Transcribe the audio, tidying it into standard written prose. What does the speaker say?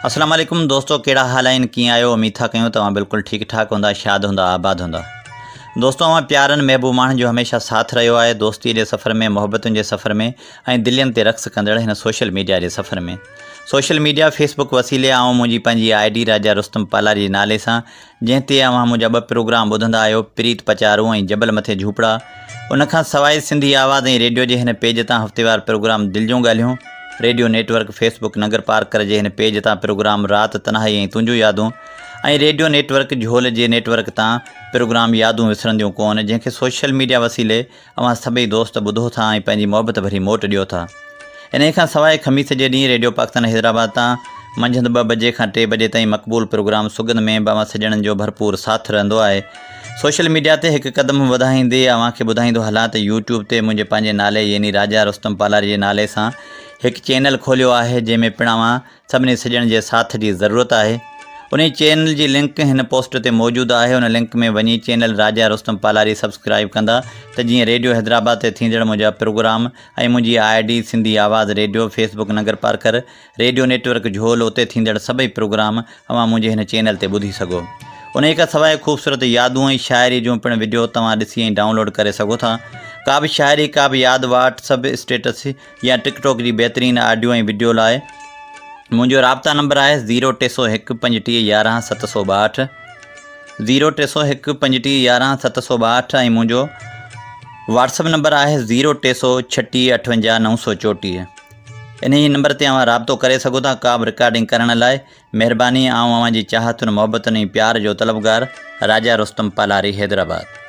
السلام عليڪم دوستو ڪهڙا حال آهن ڪيئن آهيو اميد ٿا ڪيون توهان بلڪل ٺيڪ ٺاڪ هوندا شاد هوندا آباد هوندا دوستو اوهان پيارن محبوب ماڻهن جو هميشه ساٿ رهيو آهي دوستي جي سفر ۾ محبتن جي سفر ۾ ۽ دلين تي رقص ڪندڙ هن سوشل ميڊيا جي سفر ۾ سوشل ميڊيا فيس بڪ وسيلي آئون منهنجي پنهنجي I D راجا رستم پالاري جي نالي سان جنهن تي اوهان منهنجا ٻه پروگرام ٻڌندا آهيو پريت پچارون ۽ جبل مٿي جهوپڙا. ان کان سواء سنڌي آواز ۽ ريڊيو جي هن پيج تان هفتيوار پروگرام دل جون ڳالهيون، radio network fee book Nagar Parkar جي هن پيج تان پروگرام رات تنهائي ۽ تنهنجون يادون ۽ ريڊيو نيٽ ورڪ جهول جي نيٽ ورڪ تان پروگرام يادون وسرنديون ڪون جنهن کي سوشل ميڊيا وسيلي اوهان سڀئي دوست ٻڌو ٿا ۽ پنهنجي محبت ڀري موٽ ڏيو ٿا. انهيء کان سواء خميس جي ڏينهن ريڊيو پاڪستان حيدرآباد تان منجهند ٻه بجي کان ٽي بجي تائين مقبول پروگرام سڳنڌ ۾ به اوهان سڄڻن جو ڀرپور ساٿ رهندو آهي. سوشل ميڊيا تي هڪ قدم وڌائيندي اوهان کي ٻڌائيندو هلان ته يوٽيوب تي منهنجي پنهنجي نالي يعني راجا رستم پالاري جي نالي سان هڪ چينل کوليو آهي جنهن ۾ پڻ اوهان سڀني سڄڻ جي ساٿ جي ضرورت آهي. انهي چينل جي لنڪ هن پوسٽ تي موجود آهي ان لنڪ ۾ وڃي چينل راجا رستم پالاري سبسڪرائيب ڪندا ته جيئن ريڊيو حيدرآباد تي ٿيندڙ منهنجا پروگرام ۽ منهنجي I D Sindhi آواز radio Facebook Nagar Parkar radio network جهول اتي ٿيندڙ سڀئي پروگرام اوهان منهنجي هن چينل تي ٻڌي سگهو. انهي کان سواء خوبصورت يادون ۽ شاعري جون پڻ وڊيو توهان ڏسي ۽ ڊائونلوڊ ڪري سگهو ٿا. ڪا به شاعري ڪا به ياد واٽس اپ اسٽيٽس يا ٽڪ ٽاڪ جي بهترين آڊيو ۽ وڊيو لاء منهنجو رابطا نمبر آهي زيرو 301 35 11 762 زيرو 301 35 11 762 ۽ منهنجو واٽس اپ نمبر آهي زيرو 336 58 934 انهي نمبر تي اوهان رابطو ڪري سگهو ٿا ڪا به رڪارڊنگ ڪرڻ لاء مهرباني آئون اوهان جي چاهتن محبتن ۽ پيار جو طلبگار راجا رستم پالاري حيدرآباد.